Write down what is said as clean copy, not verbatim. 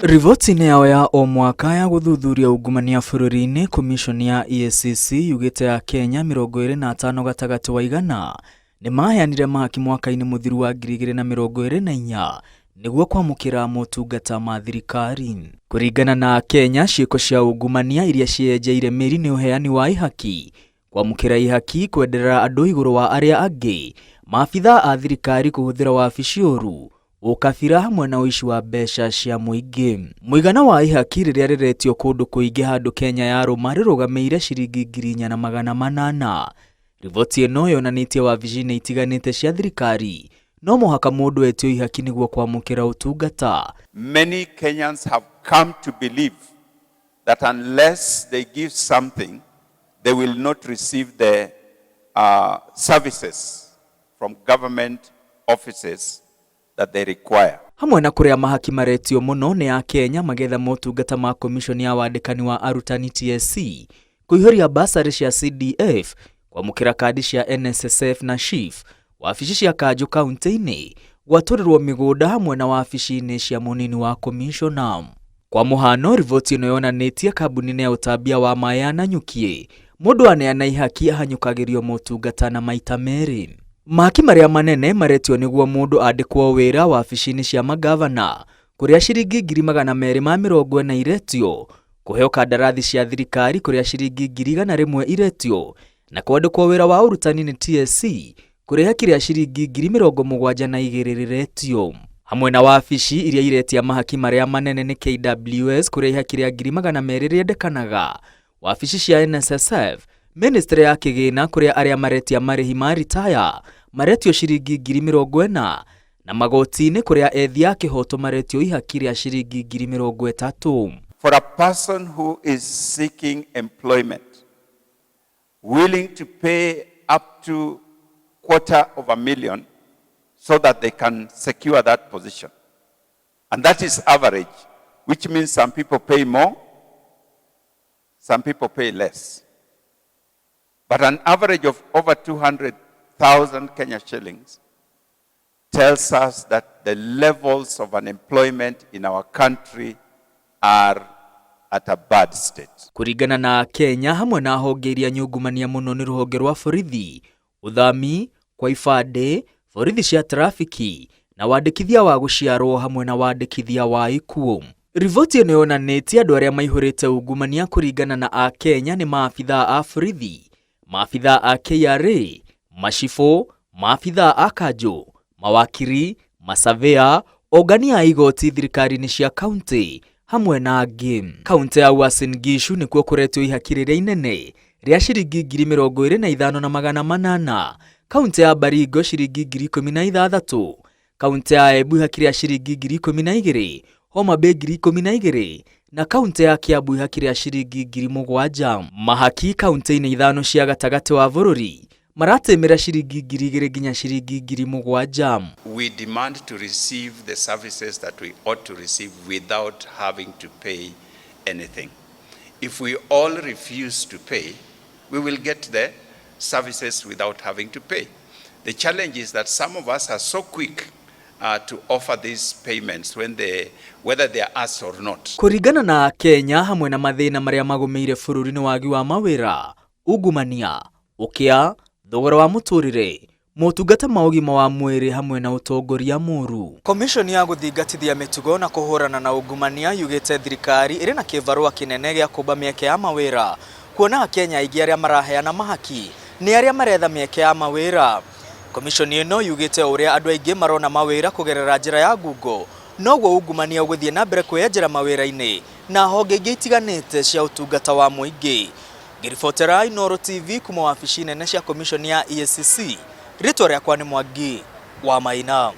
Riboti-inĩ yao ya o mwaka ya gũthuthuria ungumania bũrũri-inĩ, Commission ya EACC yugĩte Akenya 25 gatagatĩ wa igana nĩ maheanire mahaki mwaka-inĩ mũthiru wa 2024 nĩguo kwamũkĩra motungata ma thirikari. Kũringana na Akenya, ciĩko cia ungumania iria ciĩyenjeire mĩri nĩ ũheani wa ihaki, kwamũkĩra ihaki, kwenderera andũ igũrũ wa arĩa angĩ, maabithaa a thirikari kũhũthĩra wabici ũru, ũkabira hamwe na ũici wa mbeca cia mũingĩ. Mũigana wa ihaki rĩrĩa rĩretio kũndũ kũingĩ handũ Kenya yarũma rĩrũgamĩire ciringi 4800. Riboti ĩno yonanĩtie wabici-inĩ itiganĩte cia thirikari no mũhaka mũndũ etio ihaki nĩguo kwamũkĩra ũtungata. Many Kenyans have come to believe that unless they give something, they will not receive the services from government offices that they require. Hamwe na kũrĩa mahaki maretio mũno nĩ Akenya magetha motungata ma Commission ya wandĩkani wa arutani TSC, kũihũria basarĩ cia CDF, kwamũkĩra kandi cia NSSF na SHIF, wabici cia kanjũ kaunti-inĩ, gwatũrĩrwo mĩgũnda hamwe na wabici-inĩ cia mũnini wa komishona. Kwa mũhano, riboti ĩno yonanĩtie kambuni-inĩ ya ũtambia wa maĩ ya Nanyuki, mũndũ aneana ihaki ahanyũkagĩrio motungata na maita merĩ. Mahaki marĩa manene maretio nĩguo mũndũ andĩkwo wĩra wabici-inĩ cia magavana, kũrĩa ciringi 240,000 iretio, kũheo kandarathi cia thirikari kũrĩa ciringi 100,000 iretio, na kwandĩkwo wĩra wa ũrutani nĩ TSC kũrĩa ihaki rĩa ciringi 72,000 rĩretio. Hamwe na wabici iria iretia mahaki marĩa manene nĩ KWS kũrĩa ihaki rĩa 200,000 rĩendekanaga, wabici cia NSSF, ministry ya kĩgĩna kũrĩa arĩa maretia marĩhi ma ritaya maretio ciringi 40,000, na magoti-inĩ kũrĩa ethi a kĩhoto maretio ihaki rĩa ciringi 30,000. For a person who is seeking employment, willing to pay up to 250,000 so that they can secure that position. And that is average, which means some people pay more, some people pay less. But an average of over 200,000 Kenya shillings tells us that the levels of unemployment in our country are at a bad state. Kũringana na Kenya, hamwe na honge iria nyungumania mũno nĩ rũhonge rwa borithi, ũthami, kwa ibandĩ, borithi cia trafiki na wandĩkithia wa gũciarwo hamwe na wandĩkithia wa ikuũ. Riboti ĩno yonanĩtie andũ arĩa maihũrĩte ungumania kũringana na Akenya nĩ maabithaa a borithi, maabithaa a KRA, macibũ, maabithaa a kanjũ, mawakiri, masavea, ongania a igoti thirikari-inĩ cia kaunti hamwe na angĩ. Kaunti ya Uasin Gishu nĩkuo kũretio ihaki rĩrĩa inene rĩa ciringi 25,800, kaunti ya Baringo ciringi 16,000, kaunti ya Embu ihaki rĩa ciringi 12,000, Homa Bay 12,000 na kaunti ya Kiambu ihaki rĩa ciringi 7,000. Mahaki kaunti-inĩ ithano cia gatagatĩ wa bũrũri maratĩmĩra ciringi 2,000 nginya ciringi 7,000. We demand to receive the services that we ought to receive without having to pay anything. If we all refuse to pay, we will get the services without having to pay. The challenge is that some of us are so quick to offer these payments whether they are asked or not. Kũringana na Kenya, hamwe na mathĩna marĩa magũmĩire bũrũri nĩ wagi wa mawĩra, ungumania, ũkĩa, thogora wa mũtũrĩre, motungata ma ũgima wa mwĩrĩ hamwe na ũtongoria mũru. Commission ya gũthingatithia mĩtugo na kũhũrana na ungumania yugĩte thirikari ĩrĩ na kĩbarũa kĩnene gĩa kũmba mĩeke ya mawĩra, kuona Akenya aingĩ arĩa maraheana mahaki nĩ arĩa maretha mĩeke ya mawĩra. Commission ĩno yugĩte ũrĩa andũ aingĩ marona mawĩra kũgerera njĩra ya ngungo, noguo ungumania ũgũthiĩ na mbere kwĩyenjera mawĩra-inĩ na honge ingĩ itiganĩte cia ũtungata wa mũingĩ. Ngĩribotera Inooro TV kuma wabici nene cia Commission ya EACC, rĩtwa rĩakwa nĩ Mwangi wa Maina.